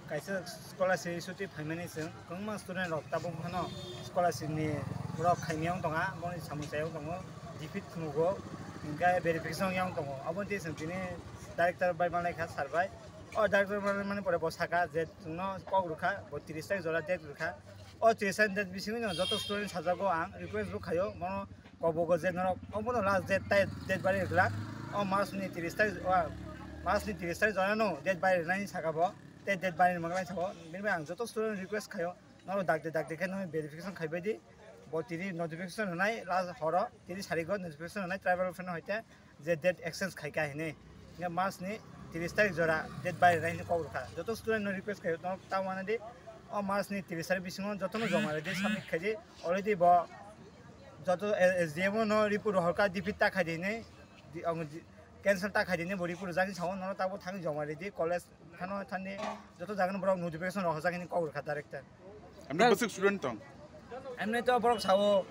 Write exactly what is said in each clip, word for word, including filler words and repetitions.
Kaisa scholarship issue twi phaimani chwng kwbangma student rok tabuk phano scholarship ni borok khaimiyang tonga, boni samung chayang tongo, defeat phunukgo, hinkhe verification yang tongo. Aboni twi chwng tini director bai manlai kha, sir bai. O director bai manmani pore bo saka je chwngno kok rwkha, bo tris tarik jora date rwkha. O tris tarik date bisingo joto student sajago ang request bo khaio, bono kobogo je norok obono last date tai date bari rwkha. O March ni tris tarik, o March ni tris tarik jora no date bari rwnai saka bo. Tei date bari ni mwkhwlai sao. Bini bai ang joto student request khaio, norok dakde dakde khe nini verification khaibai di. Bo tini notification rwnai last horo, tini sarigo notification rwnai tribal welfare no hoite je date exchange khai kha hinwi. Hinkhe March ni tris tarik jora date bari rwnai hinwi kok rwkha. Joto student no request khaio, norok ta wana di. O March ni tris tarik bisingo jotono joma rwdi, submit khaidi. Already bo joto S D M o no report rohorkha, defeat ta khaidi hinwi. Di-, ang di-, cancel ta khaidi hinwi bo report rwjak hinwi sao, norok tabo thangwi joma rwdi college. Khano thani joto jagani borok notification rok hojak hini kok rwkha director. Amni bwswk student tong? Amni to borok sao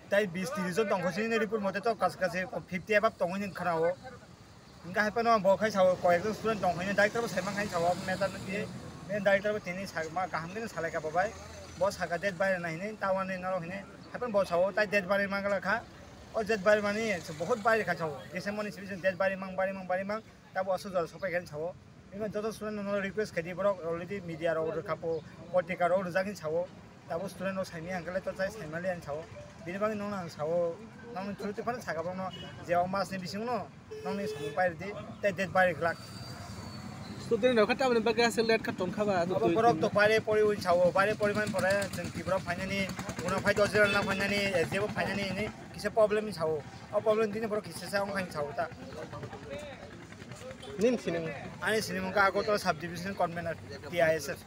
tai bis tris jon tongkho sini report mote to kas kasi fifty above tongwi ning khanao. Hinkhe hai phano bo khai sao koi ekjon student tongkho hini director bo saimang khai sao matter ni twi. Director bo tini sa ma kaham khe salai ka bo bai. Bo saka date bai na hini tawani norok hini. Hai phano bo sao tai date bai mangala kha. O date bai mani bahut bai kha sao. December ni sibising date bai mang bai mang bai mang. Tabo aswk jora sopai khe sao. Bini joto student no request khaidi borok already media rok rwkha po, patrika rok rwjak hin sao. Tabo student rok saimani hwnkhe to chai saimali ang sao. Bini bagwi nono ang sao. Nang through twi phano saka borok no je o mas ni bisingo no nang ni samung pai rwdi tei date bai rwglak. Student rok kha tamoni bagwi aswk late kha tongkha ba? Abo borok to bare pori un sao, bare pori man pore chwng Tripura phainani, uno phai dojera na phainani, jebo phainani ni kisa problem sao. O problem dini borok kisa sa ong khain sao ta. Nini sinimung? Ani sinimung kha Agartala Sub Division Convener, T I S F.